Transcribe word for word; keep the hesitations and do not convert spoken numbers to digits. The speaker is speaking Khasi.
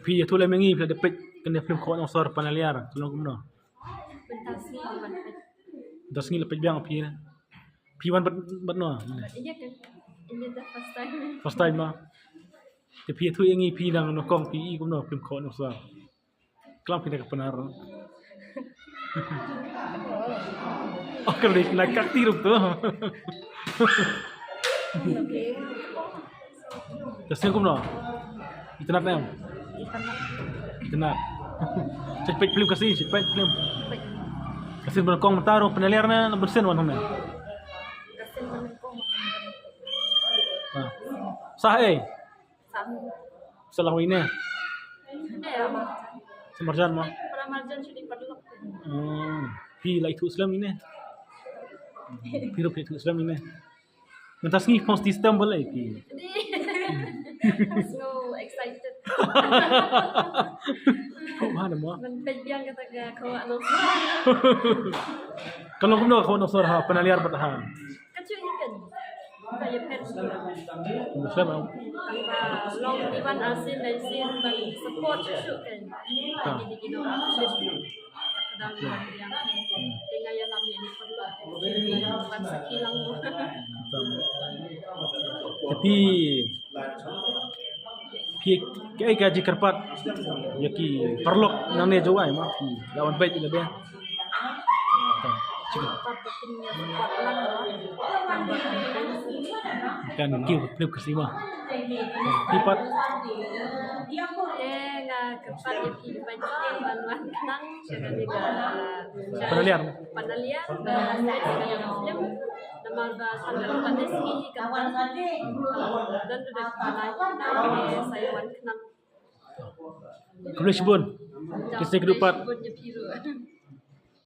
Phi ïathuh lem ïa ngi, phi la dep peit kane film Khaw Nongshor Pan Aliar, ka long kumno? Mynta sngi la peit. Mynta sngi la peit biang phi. Phi wan bad, bad no? Ïa ka, ïa ka first time. First time ma. Te phi ïathuh ïa ngi, phi dang nyngkong phi i kumno film Khaw Nongshor? Klam phi na ka Pnar. Oh, ka lei na ka ti rup tu. Te sien kumno? Itynnad ne em? Itynnad. Shet peit film Khasi, shet peit film. Ka sien ba nyngkong mynta ruh Pan Aliar ne, na bun sien wan hangne. Ha. Sah ei. Salah wei ne. Sa marjan ma. Hmm. Phi la ithuh slem ine. Phi ruh phi ithuh slem ine. Mynta sngi phong stem bal ei phi. So excited. Phi ba ne mo. Ban peit biang kata ka Khaw Nongshor. Ka long kumno Khaw Nongshor ha Pan Aliar bad ha? Ka chuh ïa kan. Ka ïa pher shuh. Kumno slem am? Tang ba long ni wan arsien langsien ban support shuh shuh kan. Ha. Ki dei ki dong arsien. Ka dang wan biang. Te nga ïalam ïa ni paralok. Wan sakhi lang mo. Tang. Te phi Phi kaei ka jingkyrpad ïa ki paralok nangne Jowai ma phi la wan beit ïa lade. Kan ki pnep ka sima. Phi pat. Te nga kyrpad ïa phi ban wan khnang sha kane ka Pan Aliar. Pan Aliar ba film namar ba san ka pat ne sngi ka don da ka lai khnang ne sa wan khnang. Khublei shibun. Ki sngewbha pat. Khublei shibun ïa phi ruh.